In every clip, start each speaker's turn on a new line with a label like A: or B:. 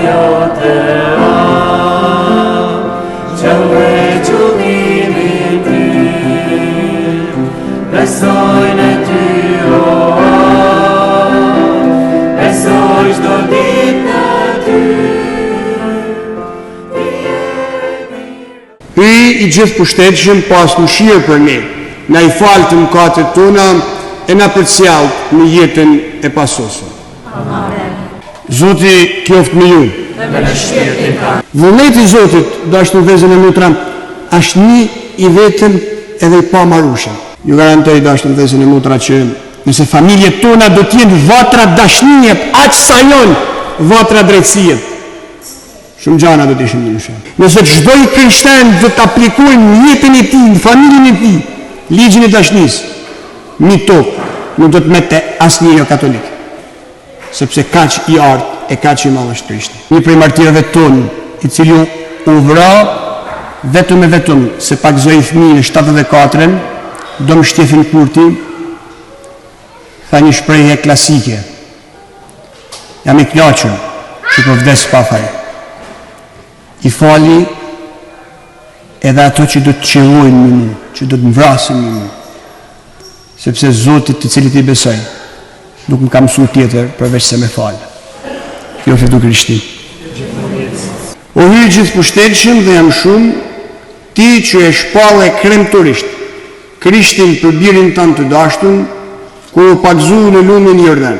A: jote Qëllë qëllimin tim Besoj në ty o Besoj çdo ditë në ty
B: Hyji i gjithëpushtetshëm pastë mëshirë për ne, na i faltë mëkatet tona e na përcjelltë në jetën e pasosme.
C: Amen.
B: Zoti qoftë me ju.
C: Dhe me shpirtin tënd.
B: Vullneti i Zotit, dashtun vëllezër e motra, është një i vetëm edhe i pamarushëm. Ju garantoj, dashtun vëllezër e motra, që nëse familjet tona do të jenë vatra dashnie, aq sa janë vatra drejtësie, Shumë gjana do të ishin ndryshe. Nëse çdo i krishterë do të aplikojë në jetën e tij, në familjen e tij, ligjin e dashnisë, mbi tokë nuk do të mbette asnjë jo katolik. Sepse kaq i artë e kaq i madh është Krishti. Një prej martirëve tonë, i cili u vra vetëm e vetëm se pagëzoi fëmijë në 74-ën, Dom Shtjefën Kurti, tha një shprehje klasike, Jam i kënaqur që po vdes pa faj. I fali edhe ato që do të qëllojnë me mua, që do të më vrasin me mua. Sepse Zotit të cilit i besoj, nuk më ka mësuar tjetër përveç se me fal. Qoftë lëvduar Krishti. O Hyj i gjithëpushtetshëm dhe jam shumë, ti që e shpalle kremturisht Krishtin për birin tënd të dashtun, kur u pagëzu në lumin Jordan,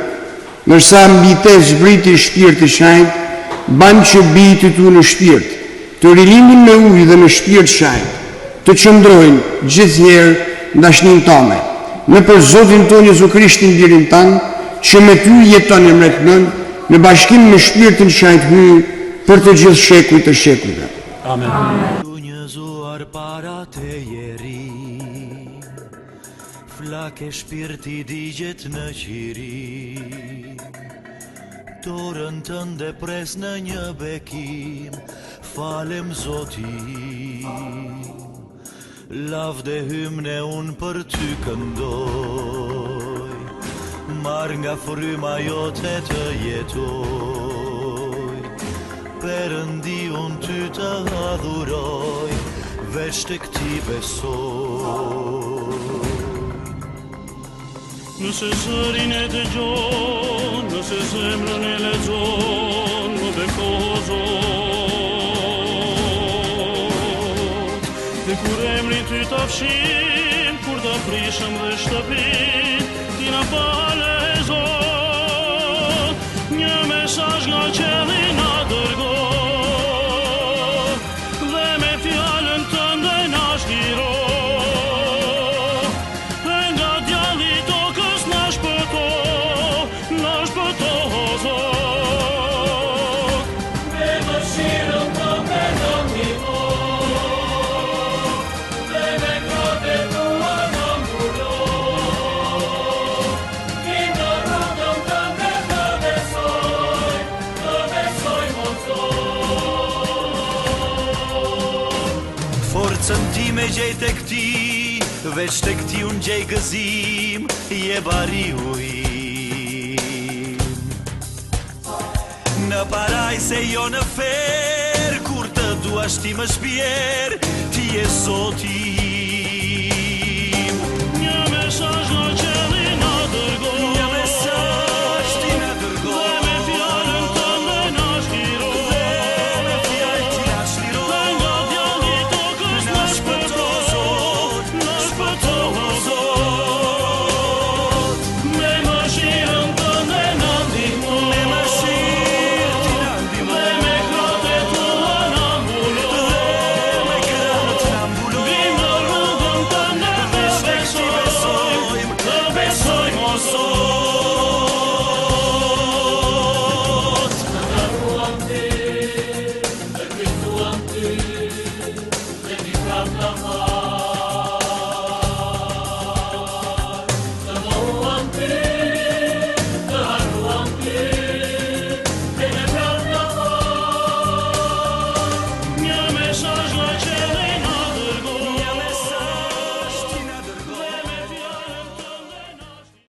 B: ndërsa mbi te zbriti Shpirti Shenjt, ban që bijtë e tu në shpirt, të rilindun me ujë dhe me Shpirt Shenjt, të qëndrojnë gjithherë n'dashninë tame, nëpër Zotin tonë Jezu Krishtin Birin tënd, që me ty jeton e mbretëron, në bashkim me Shpirtin Shenjt Hyj, për të gjithë shekujt e shekujve.
A: Amen. Gjunjëzuar para teje rri Flakë shpirti digjet në qiri Dorën tënde pres në një bekim Falem Zoti Lavde hymne unë për ty këndoj Marr nga fryma jote të jetoj Perëndi unë ty të adhuroj Veç tek ti besoj
D: Nëse zërin e dëgjon, nëse zemrën e lexon, më beko o Zot. Dhe kur emrin ty ta fshim, kur ta prishëm dhe shtëpinë, ti na fale Zot. Një mesazh nga qielli na dërgo, dhe me fjalën tënde na çliro. E nga djalli i tokës na shpëto, na shpëto o Zot. Me mëshirën tënde na ndihmo, dhe me krahët e tua na mbulo. Tim në rrugën tënde të besoj, të besoj o Zot.
A: Forcën time gjej tek ti, veç tek ti unë gjej gëzim, je bariu im. Në parajsë e jo në ferr, kur të duash ti më shpjer, ti je Zoti im.
D: Një mesazh nga.